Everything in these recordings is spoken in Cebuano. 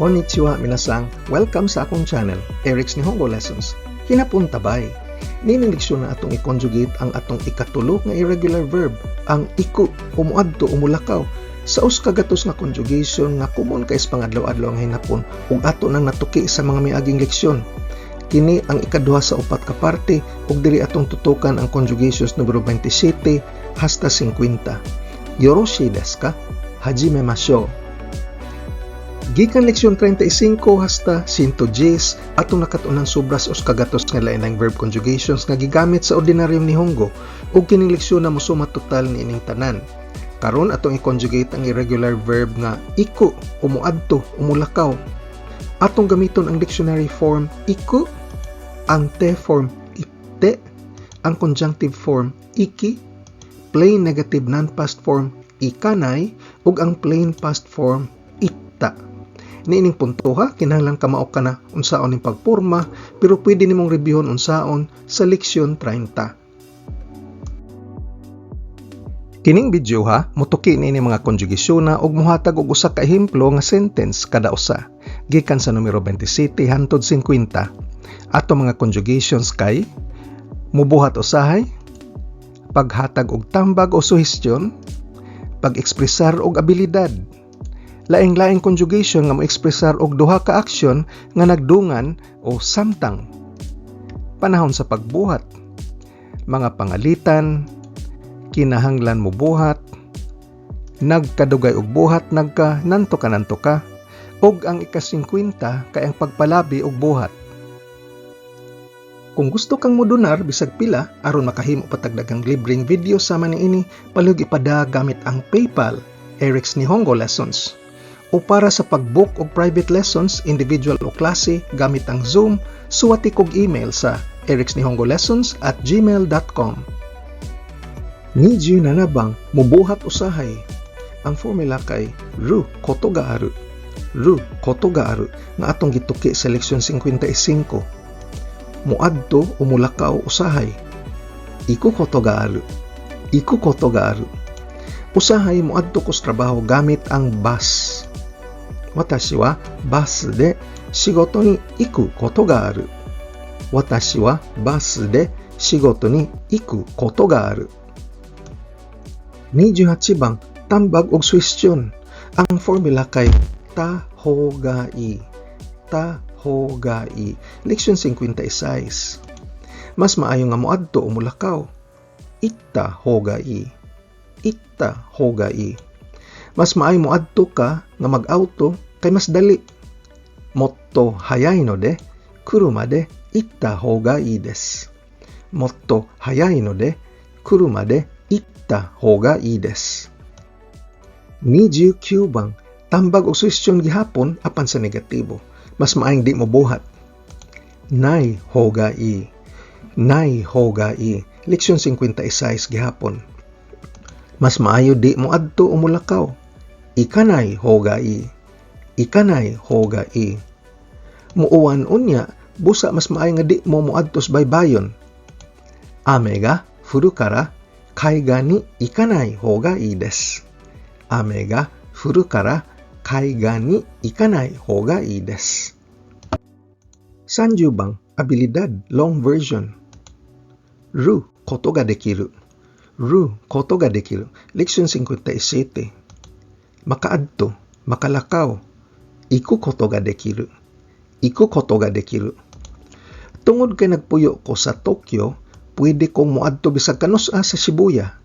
Konnichiwa, minasang. Welcome sa akong channel, Eric's Nihongo Lessons. Hinapon tabay. Nining leksyon na atong i-conjugate ang atong ikatulo nga irregular verb, ang iku, o muadto o mulakaw, sa 100 nga conjugation nga common kay sa pangadlaw-adlaw nga hinapon ug ato nang natuki sa mga miaging leksyon. Kini ang ikaduha sa upat ka parte ug diri atong tutukan ang conjugations numero 27 hasta 50. Yoroshii desu ka? Hajimemashou. Gikan leksyon 35 hasta 110, atong nakat-unan sobra sa 100 nga lain verb conjugations nga gigamit sa ordinaryong Nihongo ug kining leksyon na mosuma total niining tanan. Karon, atong i-conjugate ang irregular verb nga iku o muadto o mulakaw. Atong gamiton ang dictionary form iku, ang te form itte, ang conjunctive form iki, plain negative non-past form ikanai, ug ang plain past form itta. Niining puntoha, kinahanglan kamao ka na unsaon ning pagporma, pero pwede nimong reviewon unsaon sa leksyon 30. Kining video ha, mutuki niini mga konjugasyon na ug muhatag og usa ka ehemplo nga sentence kada usa gikan sa numero 27 hantod 50. Ato mga conjugations kay mubuhat usahay, paghatag og tambag o suhestyon, pag-ekspresar og abilidad, laing-laing conjugation nga mo-ekspresar og duha ka aksyon nga nagdungan o samtang, panahon sa pagbuhat, mga pangalitan, kinahanglan mo buhat, nagkadugay og buhat, nagka nanto ka nanto ka, ug ang ika-50 kay ang pagpalabi og buhat. Kung gusto kang modonar bisag pila aron makahimo pa tag daghang libreng video sama niini, palihog ipada gamit ang PayPal, Eric's Nihongo Lessons. O para sa pag-book og private lessons, individual o klase gamit ang Zoom, suwati kog email sa ericsnihongolessons@gmail.com. 27 bang, mubuhat usahay. Ang formula kay ru koto ga aru. Ru koto ga aru nga atong gituki sa leksyon 55. Muadto o mulakaw usahay. Iku koto ga aru. Iku koto ga aru. Usahay muadto ko sa trabaho gamit ang bus. Watashi wa basu de shigoto ni iku koto ga aru. Watashi wa basu de shigoto ni iku koto ga aru. 28 bang, tambag og suhestyon. Ang formula kay ta ho ga i. Ta ho ga i. Leksyon 56. Mas maayo nga moadto o mulakaw. Itta ho ga i. Itta ho ga i. Mas maayo moadto ka nga mag-auto kay mas dali. Motto hayai no de kuruma de itta ho ga ii desu. Motto hayai no de kuruma de itta ho ga ii desu. 29 bang, tambag og suhestyon gihapon apan sa negatibo. Mas maayong di mo buhat. Nai ho ga ii. Nai ho ga ii. Leksyon 56 gihapon. Mas maayo di mo adto o mulakaw. Ikanai ho ga ii. Ikanai ho ga ii. Muuwan unya, busa mas maayo nga di mo moadto sa baybayon. Ame ga furu kara kaigan ni ikanai ho ga ii desu. Ame ga furu kara kaigan ni ikanai ho ga ii desu. 30 bang, abilidad, long version. Ru koto ga dekiru. Ru koto ga dekiru. Leksyon 57. Makaadto, makalakaw. Iku koto ga dekiru. Iku koto ga dekiru. Tungod kay nagpuyo ko sa Tokyo, pwede kong moadto bisag kanus-a sa Shibuya.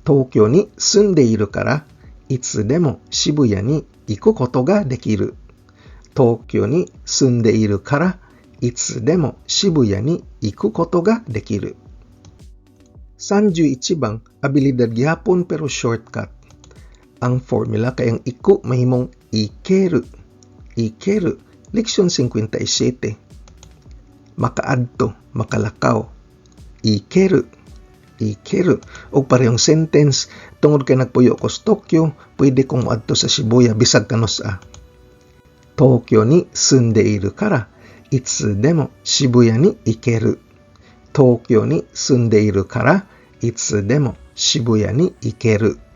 Tokyo ni sunde iru kara, itsu demo Shibuya ni iku koto ga dekiru. Tokyo ni sunde iru kara, itsu demo Shibuya ni iku koto ga dekiru. 31 bang, abilidad gihapon pero shortcut. Ang formula kay ang iku mahimong ikeru. Ikeru. Leksyon 57. Makaadto, makalakaw. Ikeru. Ikeru. Og parehong sentence, tungod kay nagpuyo ko sa Tokyo, pwede kong moadto sa Shibuya bisag kanus-a. Tokyo ni sunde iru kara, itsu demo Shibuya ni ikeru. Tokyo ni sunde iru kara, itsu demo Shibuya ni ikeru.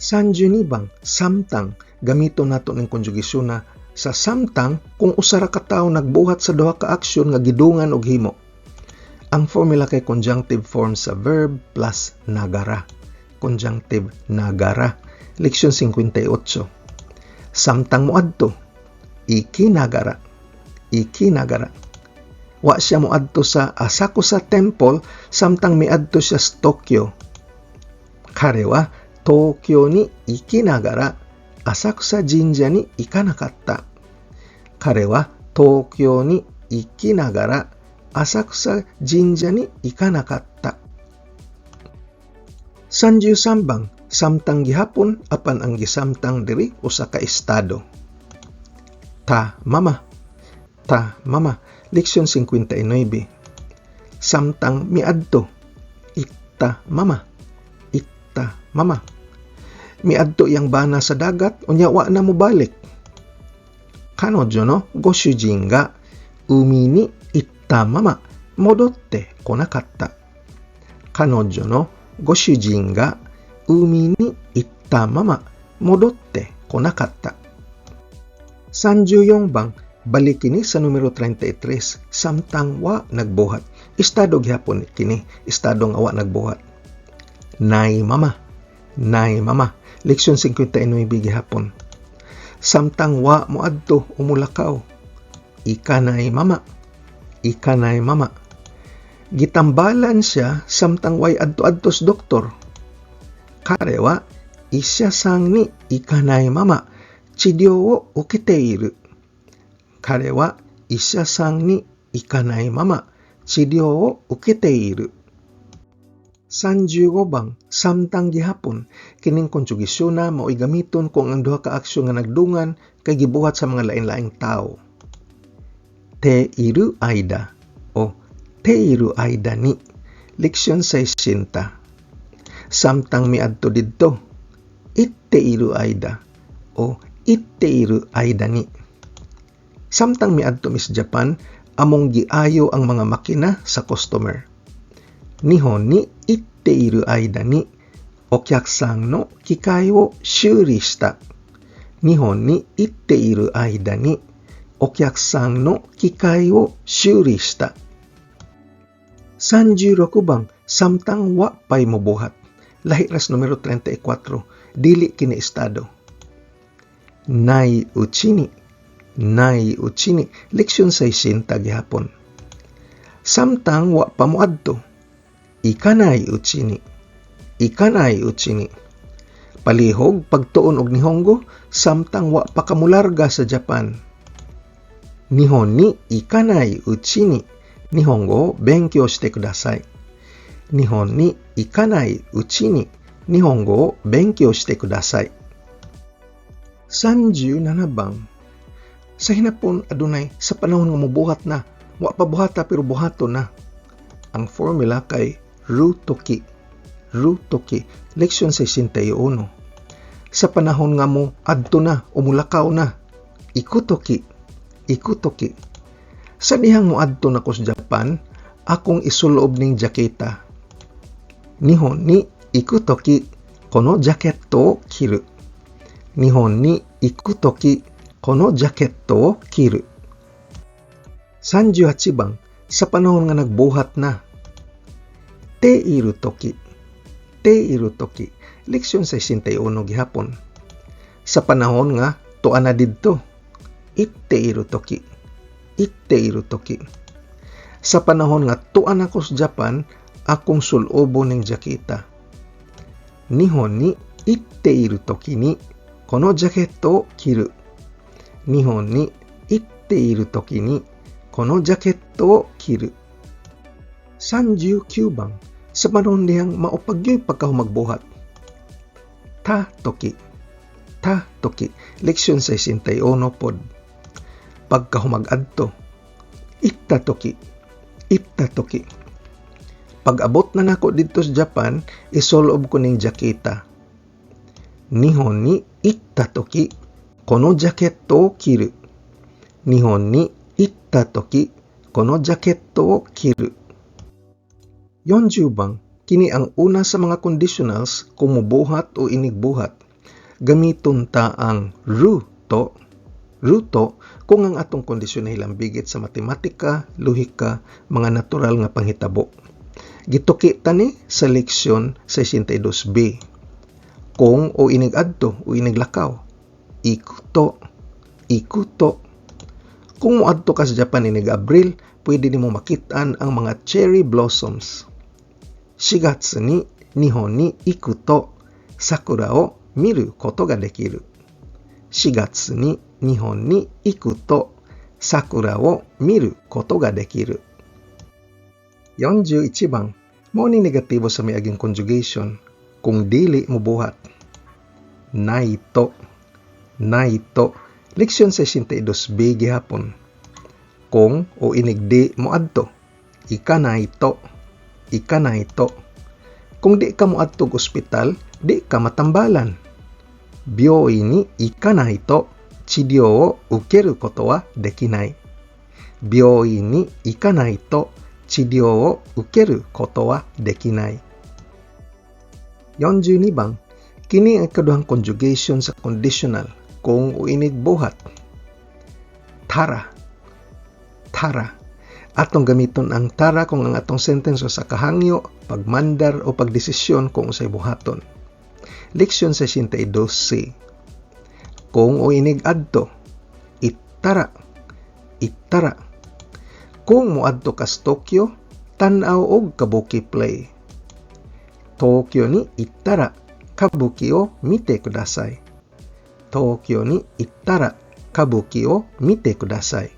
32 bang, samtang. Gamito nato ning konjugasyon na sa samtang kung usa ra ka tawo nagbuhat sa duha ka aksyon nga gidungan og himo. Ang formula kay conjunctive form sa verb plus nagara. Conjunctive nagara. Leksyon 58. Samtang moadto, ikinagara. Ikinagara. Wa siya moadto sa Asakusa Temple samtang miadto siya sa Tokyo. 彼は東京に行きながら浅草神社に行かなかった。彼は東京に行きながら浅草神社に行かなかった。33 bang, samtang gihapon, apan ang gisamtang diri usa ka estado. たまま, たまま, leksyon 59. Samtang miadto, 行ったまま, 行ったまま. Miadto iyang bana sa dagat, unya wa na mobalik. 彼女のご主人が海に行ったまま戻ってこなかった。彼女のご主人が海に行ったまま戻ってこなかった。34 bang, balik kini sa numero 33, samtang wa nagbuhat. Estado gihapon kini, estado nga wa nagbuhat. ないまま, ないまま. Leksyon 59 gihapon. Samtang wa moadto o mulakaw. 行かないまま, 行かないまま. Gitambalan siya samtang way adto-adto sa doktor. 彼は医者さんに行かないまま治療を受けている。彼は医者さんに行かないまま治療を受けている。35 bang, samtang gihapon. Kining konjugasyon na mao'y gamiton kung ang duha ka aksyon nga nagdungan kay gibuhat sa mga lain-laing tawo. ている間 o ている間に, leksyon 60. Samtang miadto didto, 行っている間 o 行っている間に. Samtang miadto mi sa Japan, among giayo ang mga makina sa customer. 日本に行っている間にお客さんの機械を修理した。日本に行っている間にお客さんの機械を修理した。36 bang, samtang wa pay mobuhat. Lahi ras numero 34, dili kini estado. ないうちに, ないうちに, leksyon 60 gihapon. Samtang wa pa moadto, 行かないうちに, 行かないうちに. Palihog pagtuon og Nihongo samtang wa pa ka mularga sa Japan. 日本に行かないうちに日本語を勉強してください。日本に行かないうちに日本語を勉強してください。37 bang, sa hinapon adunay sa panahon nga mobuhat na, wa pa buhata pero buhaton na. Ang formula kay るとき, るとき, leksyon 61. Sa panahon nga mo adto na o mulakaw na, 行くとき, 行くとき. Sa dihang moadto na ko sa Japan, akong isulob ning jaketa. 日本に行くとき、このジャケットを着る。日本に行くとき、このジャケットを着る。38 bang, sa panahon nga nagbuhat na. ているとき, ているとき, leksyon 61 gihapon. Sa panahon nga tua na didto, 行っているとき, 行っているとき. Sa panahon nga tua na ko sa Japan, akong sulobo ning jaketa. 日本に行っているときにこのジャケットを着る。日本に行っているときにこのジャケットを着る。39 bang, sa panahon dihang mao pa gyoy pagkahumagbuhat. たとき, たとき, leksyon 61 pod. Pagkahumag-adto, 行ったとき, 行ったとき. Pag-abot na nako didto sa Japan, isulob ko ning jaketa. 日本に行ったとき、このジャケットを着る。日本に行ったとき、このジャケットを着る。40 bang, kini ang una sa mga conditionals kung mobuhat o inigbuhat. Gamiton ta ang ると, ると kung ang atong kondisyon ay hilambigit sa matematika, lohika, mga natural nga panghitabo. Gituki ta ni sa leksyon 62b. Kung o inig-adto o iniglakaw, 行くと, 行くと. Kung moadto ka sa Japan inig Abril, pwede nimo makit-an ang mga cherry blossoms. 4月に日本に行くと桜を見ることができる。4月に日本に行くと桜を見ることができる。41 bang, mao ni negatibo sa miaging conjugation kung dili mo buhat. ないと, ないと, leksyon 62b gihapon. Kung o inig di mo adto, 行かないと, 行かないと. Kung di ka mo adto ospital, di ka matambalan. 病院に行かないと治療を受けることはできない。病院に行かないと治療を受けることはできない。42 bang, kini ang ikaduhang conjugation sa conditional kung o inig buhat. たら, たら. Atong gamiton ang たら kung ang atong sentence sa kahangyo, pagmandar o pagdesisyon kung unsay buhaton. Leksyon 62c. Kung o inig adto, 行ったら, 行ったら. Kung moadto kas Tokyo, tan-aw og kabuki play. 東京に行ったら歌舞伎を見てください。東京に行ったら歌舞伎を見てください。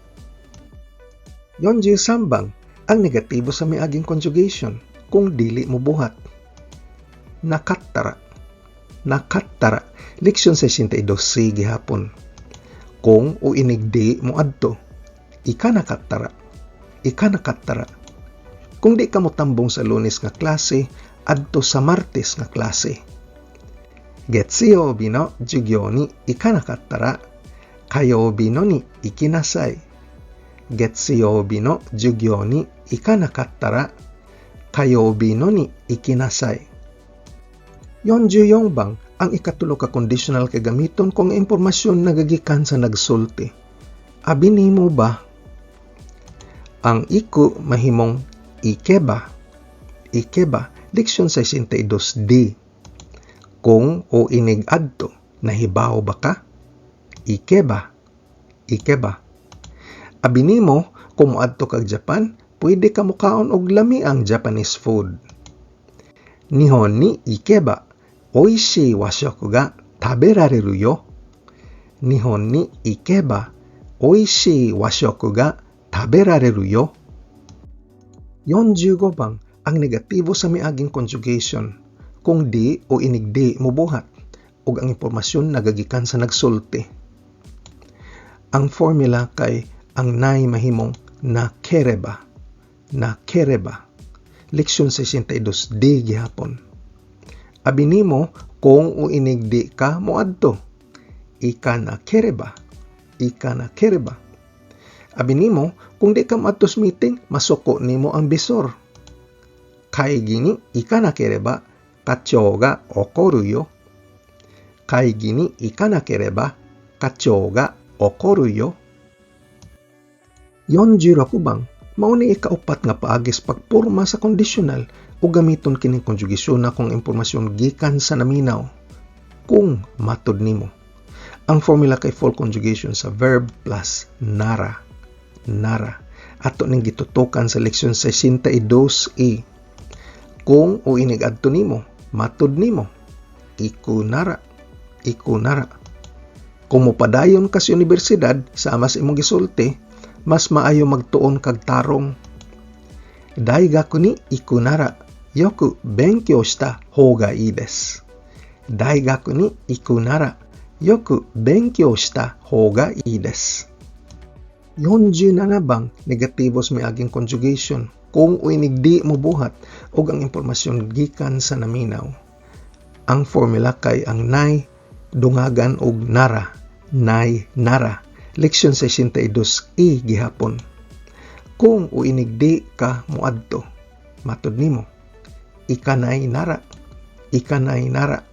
43 bang, ang negatibo sa miaging conjugation kung dili mo buhat. なかったら, なかったら, leksyon 62c gihapon. Kung o inig di mo adto, 行かなかったら, 行かなかったら. Kung di ka mo tambong sa Lunes nga klase, adto sa Martes nga klase. 月曜日の授業に行かなかったら、火曜日のに行きなさい。月曜日の授業に行かなかったら、火曜日のに行きなさい。44 bang, ang ikatulo ka conditional kay gamiton kung ang impormasyon nagagikan sa nagsulti. Abi nimo ba? Ang 行く mahimong 行けば. 行けば, leksyon 62d. Kung o inig adto, nahibaw ba ka? 行けば, 行けば. Abi nimo, kung moadto kag Japan, pwede ka mukaon og lami ang Japanese food. 日本に行けば美味しい和食が食べられるよ。日本に行けば美味しい和食が食べられるよ。45 bang, ang negatibo sa miaging conjugation kung di o inig di mo buhat ug ang impormasyon nagagikan sa nagsulti. Ang formula kay ang ない mahimong なければ, なければ. Leksyon 62d gihapon. Abi nimo kung o inig di ka moadto. 行かなければ, 行かなければ. Abi nimo kung di ka moadto sa meeting, masuko nimo ang bisor. 会議に行かなければ課長が怒るよ。会議に行かなければ課長が怒るよ。46 bang, mao ni ikaupat nga paagi sa pagporma sa conditional o gamiton kining konjugasyon na kung impormasyon gikan sa naminaw. Kung matod nimo. Ang formula kay full conjugation sa verb plus なら. なら. Ato ning gitutukan sa leksyon 62e. Kung o inig adto nimo, matod nimo, 行くなら, 行くなら. Kung mopadayon ka sa universidad sama sa imong gisulti, mas maayo magtuon kag tarong. 大学に行くならよく勉強した方がいいです。大学に行くならよく勉強した方がいいです。47 bang, negatibo sa miaging conjugation kung o inig di mo buhat og ang impormasyon gikan sa naminaw. Ang formula kay ang ない dungagan og なら, ないなら. Leksyon 62e gihapon. Kung o inig di ka moadto, matod nimo, 行かないなら, 行かないなら.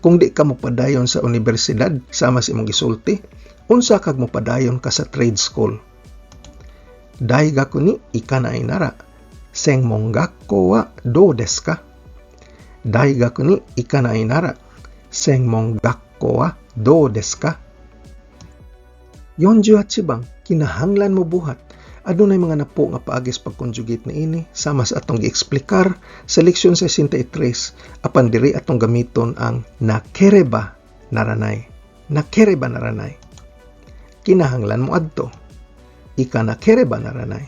Kung di ka mopadayon sa unibersidad sama sa imong gisulti, unsa kag mopadayon ka sa trade school? 大学に行かないなら専門学校はどうですか？大学に行かないなら専門学校はどうですか？ 48 bang, kinahanglan mo buhat. Adunay mga napo nga paagi sa pag-conjugate niini sama sa atong gieksplikar sa leksyon 63, apan diri atong gamiton ang なければならない. なければならない. Kinahanglan mo adto. 行かなければならない.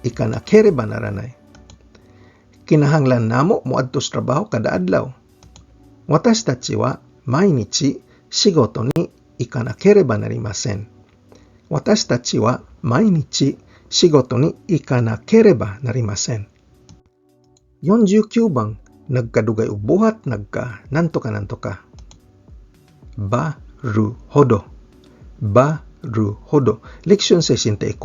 行かなければならない. Kinahanglan namo moadto sa trabaho kada adlaw. 私たちは毎日仕事に行かなければなりません。私たちは毎日仕事に行かなければなりません。49 bang, nagkadugay og buhat, nagka なんとかなんとか. ば、る、ほど. ば、る、ほど. Leksyon 64.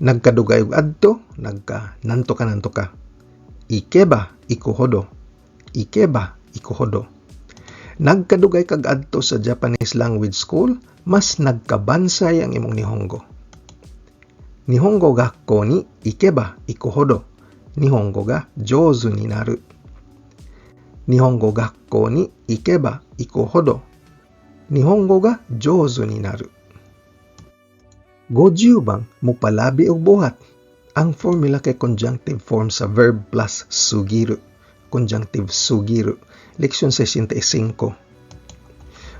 Nagkadugay og adto, nagka なんとかなんとか. 行けば行くほど. 行けば行くほど. Nagkadugay kag adto sa Japanese language school, mas nagkabansay ang imong Nihongo. 日本語学校に行けば行くほど日本語が上手になる。日本語学校に行けば行くほど日本語が上手になる。50 bang, mopalabi og buhat. Ang formula kay conjunctive form sa verb plus すぎる. Conjunctive すぎる. Leksyon 65.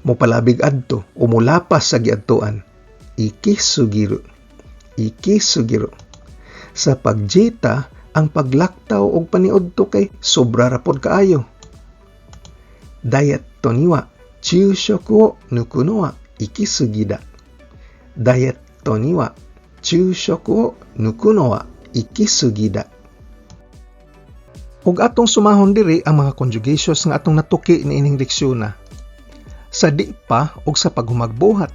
Mopalabig adto o molapas sa giadtuan. 行きすぎる. 行きすぎる. Sa pagjita, ang paglaktaw og paniudto kay sobra ra pod kaayo. ダイエットには昼食を抜くのは行き過ぎだ。ダイエットには昼食を抜くのは行き過ぎだ。Ug atong sumahon diri ang mga conjugations nga atong natuki niining leksyon: sa di pa ug sa paghumagbuhat,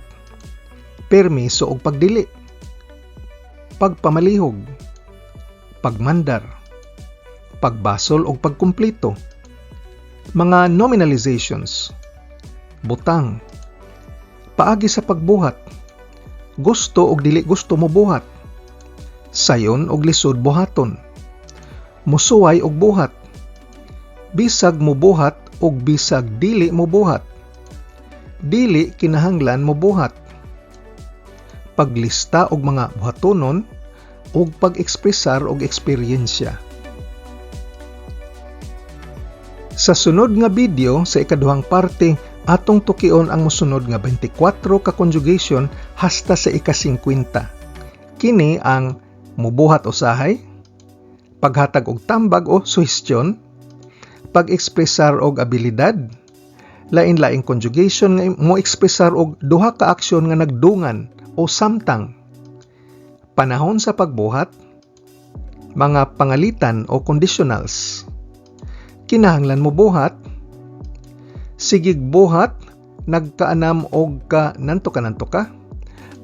permiso ug pagdili, pagpamalihog, pagmandar, pagbasol ug pagkumpleto, mga nominalizations, butang, paagi sa pagbuhat, gusto ug dili gusto mobuhat, sayon ug lisod buhaton, musuway og buhat, bisag mobuhat ug bisag dili mobuhat, dili kinahanglan mobuhat, paglista og mga buhatonon ug pag-ekspresar og eksperyensya. Sa sunod nga video, sa ikaduhang parte, atong tukion ang mosunod nga 24 ka conjugation hasta sa ika-50. Kini ang mubuhat usahay, paghatag og tambag o suhestyon, pag-ekspresar og abilidad, lain-laing conjugation nga mo ekspresar og duha ka aksyon nga nagdungan o samtang, panahon sa pagbuhat, mga pangalitan o conditionals, kinahanglan mo buhat, sigig buhat, nagkaanam og ka なんとかなんとか,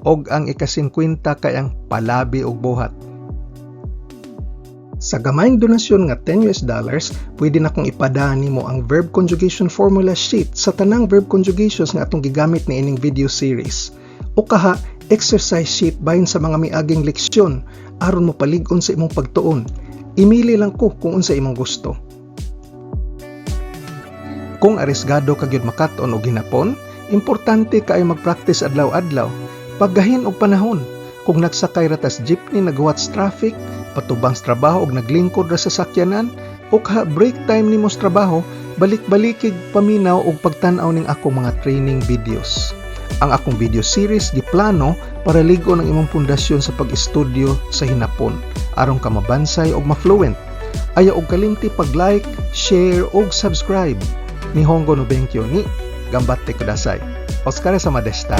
og ang ika-50 kay ang palabi og buhat. Sa gamayng donasyon nga US$10, pwede na kong ipadaan nimo ang verb conjugation formula sheet sa tanang verb conjugations nga atong gigamit niining video series. O kaha exercise sheet bahin sa mga miaging leksyon aron mo palig-on sa imong pagtuon. Imili lang ko kung unsa imong gusto. Kung arisgado ka gyud makat-on og hinapon, importante kaayo mag-practice adlaw-adlaw. Paggahin og panahon. Kung nagsakay ra tas jeepney, naghuwat sa traffic, patubang sa trabaho og naglingkod ra sa sakyanan, o kaha break time nimo sa trabaho, balik-balikig paminaw og pagtan-aw ning akong mga training videos. Ang akong video series giplano para lig-on ang imong pundasyon sa pag-estudyo sa hinapon aron ka mabansay og ma-fluent. Ayaw og kalimti pag-like, share og subscribe. 日本語の勉強に頑張ってください。お疲れ様でした。